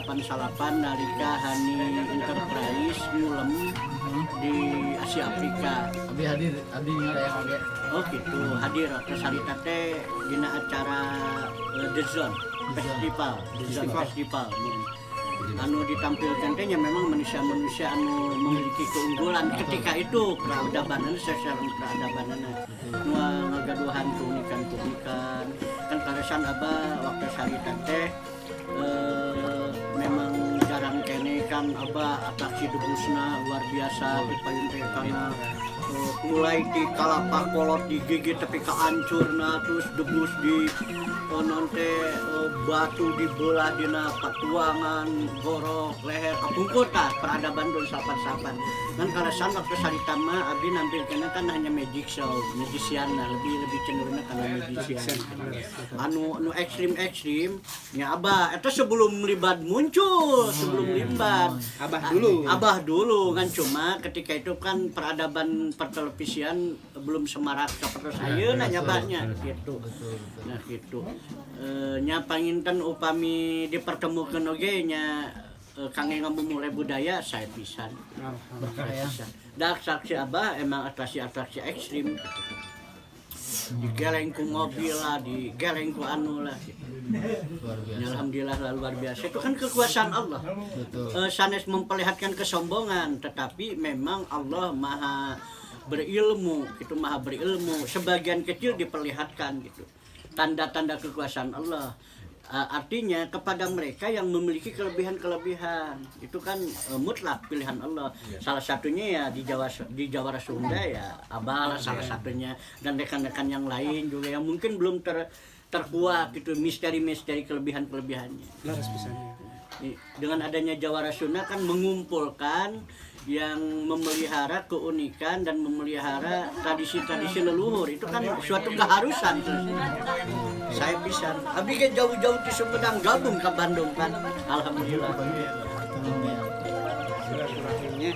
89 nalika Hani Enterprise ngulem di Asia Afrika. Abdi hadir, abdi yang oge. Oh gitu, hadir terus harita teh dina acara The Zone Festival, The Zone Festival. Anu ditampilkan teh nya memang manusia-manusia anu memiliki keunggulan ketika itu, peradaban secara peradaban nu ngagaduhan keunikan-keunikan. Kan kaleresan Abah waktu harita teh memang jarang keneh kan Abah atraksi debusna luar biasa di payun teh, karena mulai di kalapa kolot digigit tapi kaancurna, terus debus di naon teh, batu dibelah dina patuangan gorok leher kapungkur. Tah, peradaban dulu sapan-sapan kan. Kaleresan waktu sarita mah abdi nampilkeun kan hanya magic show, magician. Nah, lebih lebih cenderungnya karena magician anu anu ekstrim ekstrim nya. Abah itu sebelum Limbad muncul, sebelum Limbad. Abah dulu. Abah dulu kan, cuma ketika itu kan peradaban pertelevisian belum semarak seperti ayeuna nya banyak gitu. Nah gitu. Nya panginten upami dipertemukan oge nya, kangge ngamumule budaya saya pisan. Berkah ya. Pisan. Da atraksi Abah emang atraksi-atraksi ekstrim gitu. Digeleng ku mobil lah, digeleng ku anu lah gitu. Luar Ya, biasa. alhamdulillah lah, luar biasa. Itu kan kekuasaan Allah. Sanes memperlihatkan kesombongan, tetapi memang Allah Maha berilmu, itu Maha berilmu. Sebagian kecil diperlihatkan gitu. Tanda-tanda kekuasaan Allah. Artinya kepada mereka yang memiliki kelebihan-kelebihan itu kan mutlak pilihan Allah. Salah satunya ya di Jawa, di Jawara Sunda ya Abah lah salah satunya, dan rekan-rekan yang lain juga yang mungkin belum terkuak gitu misteri-misteri kelebihan-kelebihannya. Leres pisan nya. Nih, dengan adanya Jawara Sunda kan mengumpulkan yang memelihara keunikan dan memelihara tradisi-tradisi leluhur, itu kan suatu keharusan. Saya bisa abdi ke jauh-jauh di Sumedang gabung ke Bandung kan, alhamdulillah. Silaturahimnya.